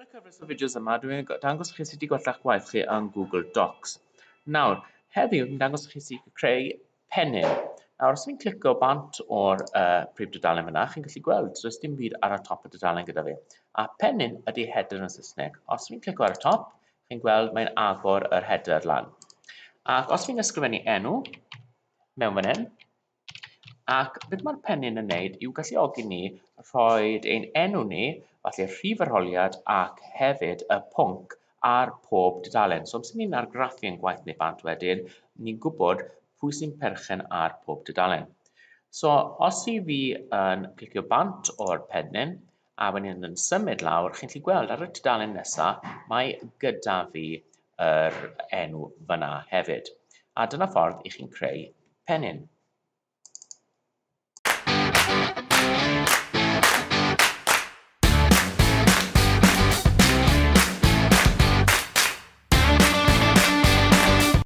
cyfres o fideos yma, dwi'n dangos i chi sut i gwella'ch gwaith chi yn Google Docs. Nawr, heddiw dwi'n dangos i chi sut i creu pennyn. Nawr, os fi'n clicio bant o'r uh, prif dudalen fyna, chi'n gallu gweld, does dim byd ar y top y dudalen gyda fi. A pennyn ydy header yn Saesneg. Os fi'n clicio ar y top, chi'n gweld mae'n agor yr header lan. Ac os fi'n ysgrifennu enw mewn fan hyn, Ac beth mae'r pennyn yn wneud yw galluogi ni rhoi ein enw ni, falle rhif yr holiad ac hefyd y pwnc ar pob dudalen. So amser ni'n argraffu ein gwaith neu bant wedyn, ni'n gwybod pwy sy'n perchen ar pob dudalen. So os i fi yn clicio bant o'r pennyn a wedyn yn symud lawr, chi'n gallu gweld ar y tudalen nesaf, mae gyda fi yr enw fyna hefyd. A dyna ffordd i chi'n creu pennyn.